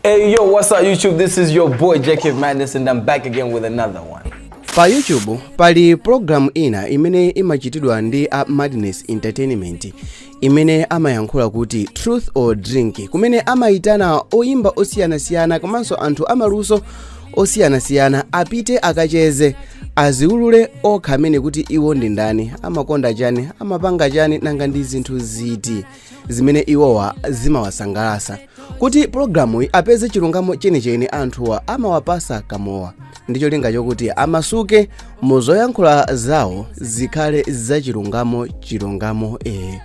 Hey yo, what's up YouTube? This is your boy JK Madness and I'm back again with another one. Pa YouTube pali pologalamu ina imene imachitidwa ndi a Madness Entertainment imene amayankhula kuti "Truth or Drink", kumene amayitana oyimba osiyanasiyana komanso anthu amaluso osiyanasiyana apite akacheze, aziulule okha amene kuti iwo ndi ndani, amakonda chani, amapanga chani, nanga ndi zinthu ziti zimene iwowa zimawasangalatsa. Kuti pologalamuyi apeze chilungamo chenicheni, anthuwa amawapasa kamowa ndi cholinga chokuti amasuke mu zoyankhula zawo, zikhale zachilungamo chilungamo ee.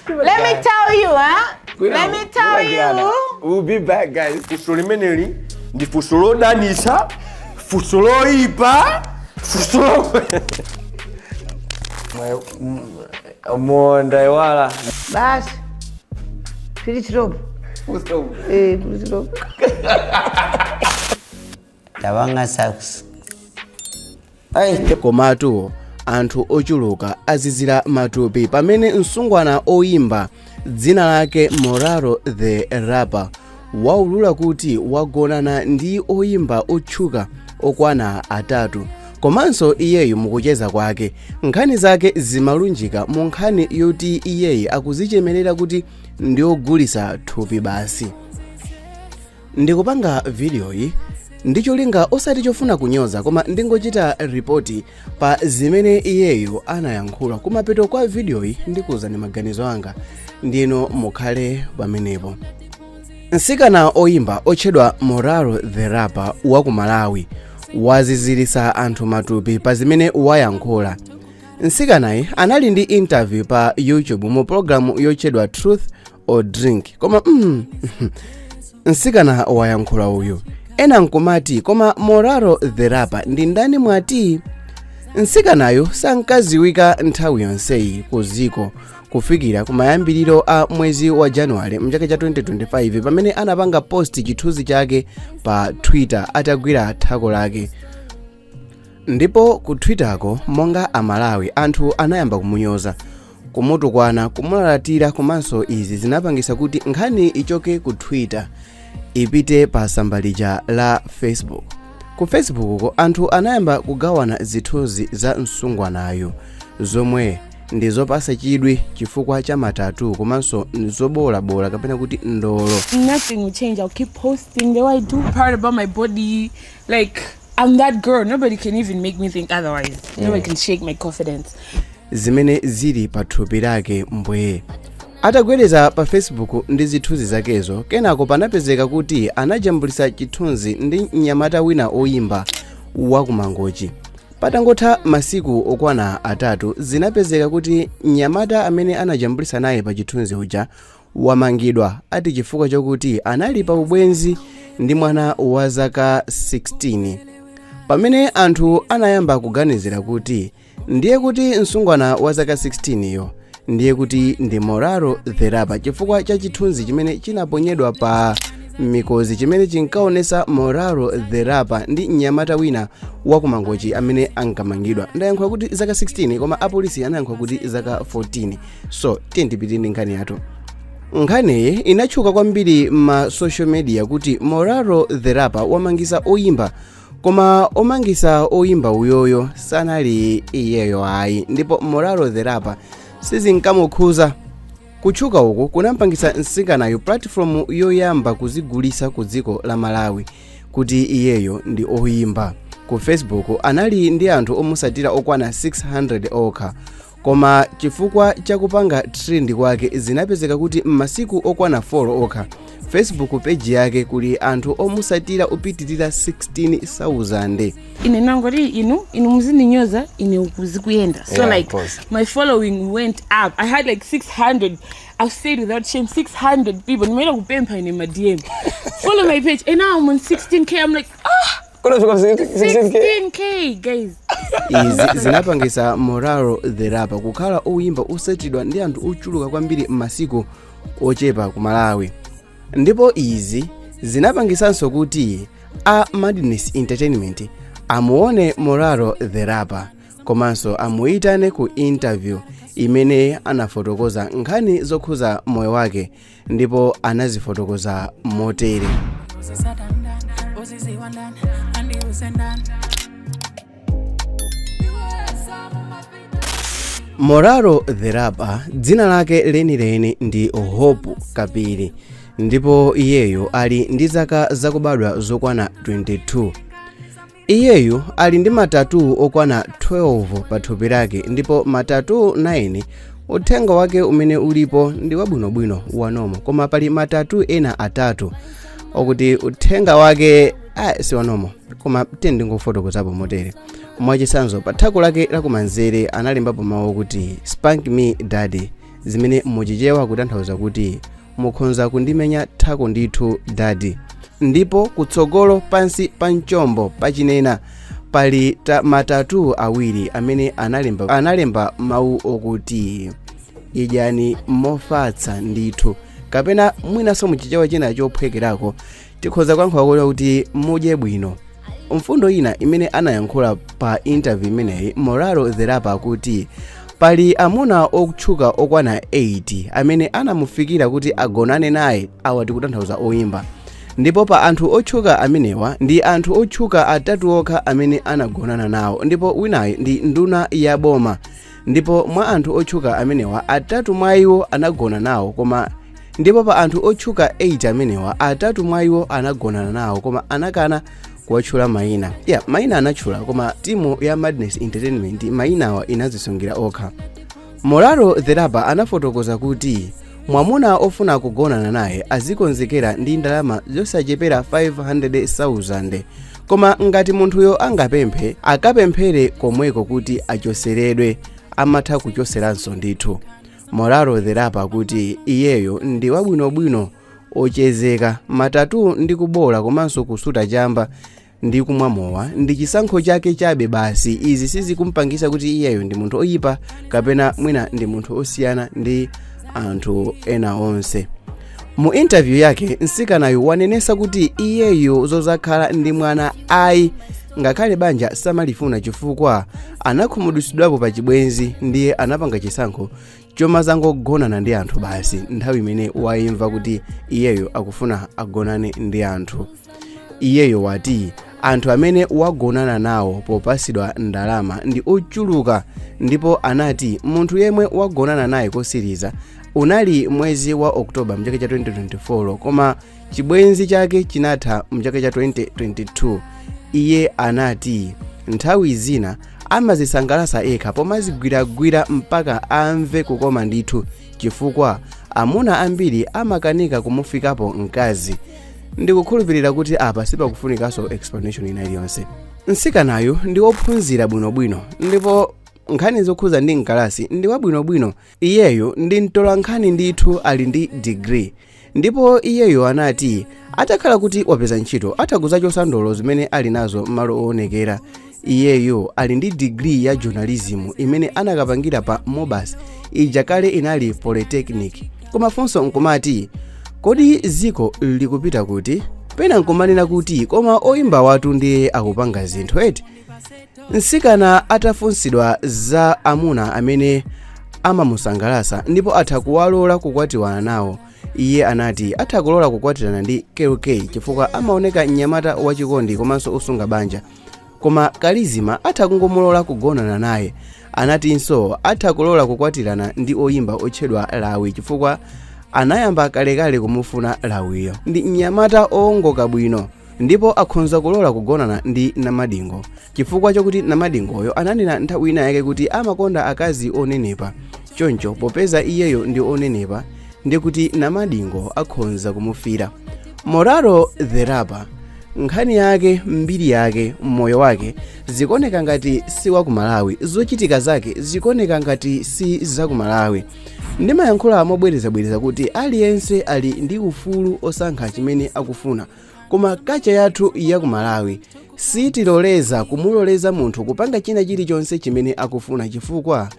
Let me tell you, huh? Let me tell you. We'll be back, guys. Funso limeneli ndi funso lodanitsa, funso loyipa, funso lo Monda iwala. Basi. Full stop. Full stop. Eh, full stop. Tabanga socks. Komatu anthu ochuluka azizira matupi pamene msungwana oyimba dzina lake Moraro the Rapper waulula kuti wagonana ndi oyimba otchuka okwana atatu. Komanso iyeyu mukucheza kwake, nkhani zake zimalunjika mu nkhani yoti iyeyi akuzichemerera kuti ndi ogulitsa thupi basi. Ndikupanga vidiyoyi ndi cholinga osati chofuna kunyoza, koma ndingochita ripoti pa zimene iyeyo anayankhula. Kumapeto kwa vidiyoyi ndikuwuzani maganizo anga, ndino mukhale pamenepo. Mtsikana oyimba otchedwa Moraro the Rapper wa ku Malawi wazizirisa anthu matupi pa zimene wayankhula. Mtsikanayi anali ndi interview pa YouTube mu pologalamu yotchedwa "Truth or Drink". Koma mtsikana wayankhula uyu, ena nkumati, "Koma Moraro the Rapper ndi ndani?" Mwati mtsikanayo sankaziwika nthawi yonseyi ku ziko kufikira kumayambiriro a mwezi wa Januwale mchaka cha 2025, pamene anapanga post chithunzi chake pa Twitter atagwira thako lake. Ndipo ku Twitterko, monga Amalawi, anthu anayamba kumunyoza, kumutukwana, kumulalatira. Komanso izi zinapangisa kuti nkhani ichoke ku Twitter ipite pa tsamba lija la Facebook. Ku Facebookko anthu anayamba kugawana zithunzi za msungwanayo zomwe ndi zopasa chidwi chifukwa cha ma tattoo komanso zobolabola kapena kuti ndolo. Nothing will change. I'll keep posting the way I do. Proud about my body. Like, I'm that girl. Nobody can even make me think otherwise. Nobody can shake my confidence. Zimene zili pa thupi lake mbwee atagwedeza pa Facebook ndi zithunzi zakezo. Kenako panapezeka kuti anajambulisa chithunzi ndi mnyamata wina oyimba wa kuMangochi. Patangotha masiku okwana 3, zinapezeka kuti mnyamata amene anajambulisa naye pa chithunzi uja wamangidwa, ati chifukwa chokuti anali pa ubwenzi ndi mwana wa zaka 16. Pamene anthu anayamba kuganizira kuti ndiye kuti msungwana wa zaka 16 yo ndiye kuti ndi Moraro the Rapper chifukwa cha chithunzi chimene chinaponyedwa pa mikozi chimene chinkaonesa Moraro the Rapper ndi mnyamata wina wakuMangochi amene ankamangidwa. Ndayankhula kuti zaka 16, koma apolisi anayankhula kuti zaka 14. So tiye tipite ndi nkhani yathu. Nkhaniyi inatchuka kwambiri ma social media kuti Moraro the Rapper wamangisa oyimba, koma omangisa oyimba uyoyo sanali iyeyo ayi, ndipo Moraro the Rapper sizinkamukhuza. Kutchuka uku kunampangisa mtsikanayo platform yoyamba kuzigulisa ku dziko la Malawi kuti iyeyo ndi oyimba. Ku Facebook anali ndi anthu omusatira okwana 600 okha, koma chifukwa chakupanga trend kwake zinapezeka kuti m'masiku okwana 4 okha, Facebook page yake kuli anthu omusatira opitirira 16,000. Ine nangoti inu muzindinyoza, ine ukuzikuyenda. So Yeah, of like course. my following went up. I had like 600, I've said without shame, 600 people nimeenda kupempha ine ma DM, "Follow my page," and now I'm on 16K. I'm like, "Ah." Kuna 16K. 16K, guys. Izi zinapangisa Moraro the Rapper kukhala oyimba osatidwa ndi anthu ochuluka kwambiri m'masiku ochepa ku Malawi. Ndipo izi zinapangisanso kuti a Madness Entertainment amuone Moraro the Rapper. Koma Komanso amuyitane ku interview imene anafotokoza nkhani zokhuza moyo wake, ndipo anazifotokoza motere. Moraro the Rapper dzina lake lenileni ndi Hope Kapiri, ndipo iyeyo ali ndi zaka zakubadwa zokwana 22. Iyeyu ali ndi ma tattoo okwana 12 pa thupi lake, ndipo ma tattoo 9 uthenga wake umene ulipo ndi wabwinobwino wanomo, koma pali ma tattoo ena atatu okuti uthenga wake si wanomo. Koma tiye ndingofotokozapo motere. Mwachitsanzo, pa thako lake lakumanzere analembapo mawu okuti "Spank me daddy", zimene muchichewa kutanthauza kuti "Mukhonza kundimenya thako ndithu daddy". Ndipo kutsogolo pansi pa mchombo pachinena pali ma tattoo awiri amene analemba mawu okuti "Idyani mofatsa ndithu", kapena mwinanso muchichewa china chophwekerako tikhoza kuyankhula kuti "Mudye bwino". Mfundo ina imene anayankhula pa interview imeneyi, Moraro the Rapper akuti pali amuna otchuka okwana 8 amene anamufikira kuti agonane naye. Awa tikutanthauza oyimba. Ndipo pa anthu otchuka amenewa ndi anthu otchuka atatu okha amene anagonana nawo, ndipo winayi ndi nduna ya boma. Ndipo mwa anthu otchuka amenewa atatu mwa iwo anagona nawo koma ndipo pa anthu otchuka 8 amenewa atatu mwa iwo anagonana nawo, koma anakana kuwatchula mayina. Ya, mayina anatchula, koma timu ya Madness Entertainment mayinawa inazisungira okha. Moraro the Rapper anafotokoza kuti mwamuna ofuna kugonana naye azikonzekera ndi ndalama zosachepera 500,000, koma ngati munthuyo angapemphe, akapemphere komweko kuti achoseredwe, amatha kuchoseranso ndithu. Moraro the Rapper kuti iyeyo ndi wabwinobwino, ochezeka. Ma tattoo ndi kubola komanso kusuta chamba ndi kumwa mowa ndi chisankho chake chabe basi. Izi sizikumpangisa kuti iyeyo ndi munthu oyipa kapena mwina ndi munthu osiyana ndi anthu ena onse. Mu interview yake mtsikanayu wanenesa kuti iyeyo zozakhala ndi mwana ayi, ngakhale banja samalifuna chifukwa anakhumudwitsidwapo pa chibwenzi, ndiye anapanga chisankho chomazangogonana ndi anthu basi. Nthawi imene wayimva kuti iyeyo akufuna agonane ndi anthu, iyeyo wati anthu amene wagonana nawo popasidwa ndalama ndi ochuluka, ndipo anati munthu yemwe wagonana naye kosiriza unali mwezi wa Oktoba mchaka cha 2024, koma chibwenzi chake chinatha mchaka cha 2022. Iye anati nthawi zina amazisangalasa ekha pomazigwiragwira mpaka amve kukoma ndithu, chifukwa amuna ambiri amakanika kumufikapo mkazi. Ndikukhulupirira kuti apa sipakufunikanso explanation ina iliyonse. Mtsikanayu ndi wophunzira bwinobwino, ndipo nkhani zokhuza ndi mkalasi ndi wabwinobwino. Iyeyo ndi mtolankhani ndithu, ali ndi degree. Ndipo iyeyo anati atakhala kuti wapeza ntchito atha kuzachosa ndolo zimene ali nazo m'malo oonekera. Iyeyo ali ndi degree ya journalism imene anakapangira pa MUBAS, ija kale inali Polytechnic. Koma funso nkumati, kodi ziko likupita kuti? Pena nkumanena kuti koma oyimba watu ndiye akupanga zinthu eti. Mtsikana atafunsidwa za amuna amene amamusangalasa ndipo atha kuwalola kukwatiwana nawo, iye anati atha kulola kukwatirana ndi KK chifukwa amaoneka mnyamata wachikondi komanso osunga banja, koma Kalizima atha kungomulola kugonana naye. Anatinso atha kulola kukwatirana ndi oyimba otchedwa Lawi chifukwa anayamba kalekale kumufuna Lawiyo, ndi mnyamata owongoka bwino, ndipo akhonza kulola kugonana ndi Namadingo chifukwa chokuti Namadingoyo ananena nthawi ina yake kuti amakonda akazi onenepa. Choncho popeza iyeyo ndi onenepa, ndi kuti Namadingo akhonza kumufira. Moraro the Rapper nkhani yake, mbiri yake, moyo wake zikuoneka ngati si wa ku Malawi. Zochitika zake zikuoneka ngati si za ku Malawi. Ndimayankhula mobwerezabwereza kuti aliyense ali ndi ufulu osankha chimene akufuna, koma culture yathu ya ku Malawi sitiloleza kumuloleza munthu kupanga china chilichonse chimene akufuna chifukwa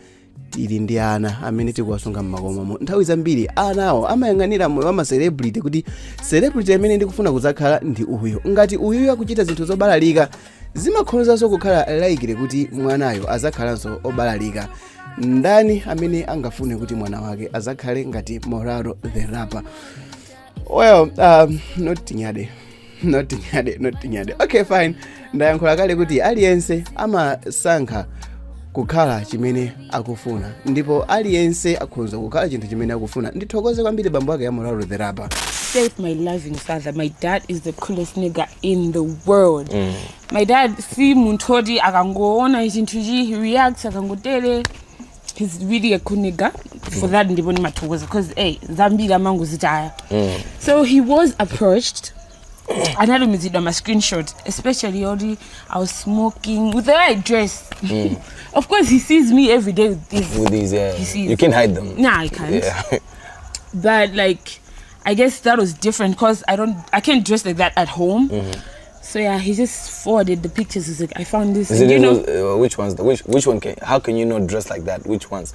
Tili ndi ana amene tikuwasunga mmakomomo. Nthawi zambiri anawo amayang'anira moyo wa ma celebrity kuti celebrity amene ndikufuna kudzakhala ndi uyu. Ngati uyuyo akuchita zinthu zobalalika, zimakhozanso kukhala likely kuti mwanayo azakhalanso obalalika. Ndani amene angafune kuti mwana wake azakhale ngati Moralo the Rapper? Well, not tinyade, not tinyade, not tinyade. Okay, fine. Ndayankhula kale kuti aliyense amasankha kukhala chimene akufuna, ndipo aliyense akhoza kukhala chinthu chimene akufuna. Ndithokoze kwambiri bambo ake ya Moralo the Rapper. Stay with my loving father. My dad is the coolest nigga in the world. My dad, si munthu oti akangoona chinthu chi, he reacts akangotere. He's really a cool nigga. For that ndipo ndimathokoza because, hey, zambiri amangozitaya. So he was approached, anatumizidwa ma screenshot, especially oti I was smoking with the right dress. Of course he sees me every day with this. With these, yeah. He sees. You can't hide them. Nah, I can't. But like, I guess that was different because I can't dress like that at home. So yeah, he just forwarded the pictures. He's like, "I found this." Is And it you know which ones? Which one can? How can you not dress like that? Which ones?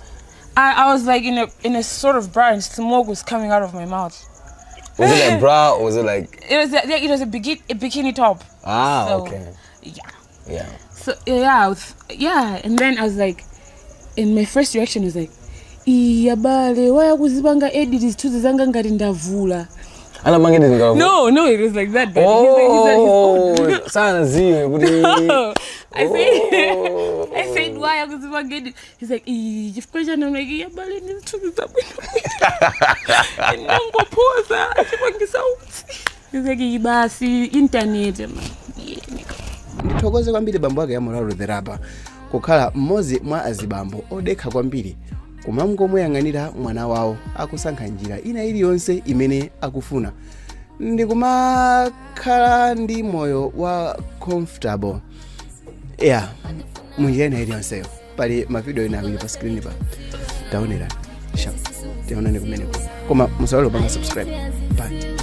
I was like in a sort of bra and smoke was coming out of my mouth. Was it like bra or was it like It was a bikini top. Ah, So, okay. Yeah. So yeah, yeah, and then I was like, and my first reaction was like, "Abale, why akuzipanga edit zithunzi zanga ngati ndavula?" Anamangene ndingavu. No, it was like that. But he's like, Oh, sana ziwe kuti No. I said, "Why akuzipanga edit?" He's like, "Ii, chifukwa chani?" I'm like, "Abale, ndi zithunzi zabwino. Ndangophoza achipangisa utsi." He's like, "Ii, basi, internet." I'm like, "Yeah, nigga." Ndithokoze kwambiri bambo ake ya Moralo the Rapper kukhala mmodzi mwa azibambo odekha kwambiri, kumangomuyang'anira mwana wawo akusankha njira ina iliyonse imene akufuna ndikumakhala ndi moyo wa comfortable, yeah, munjira ina iliyonseyo. Pali mavidiyo ena awiri pa screen pa, taonerani. Sharp, tionane kumeneko, koma musawale kupanga subscribe. Bye.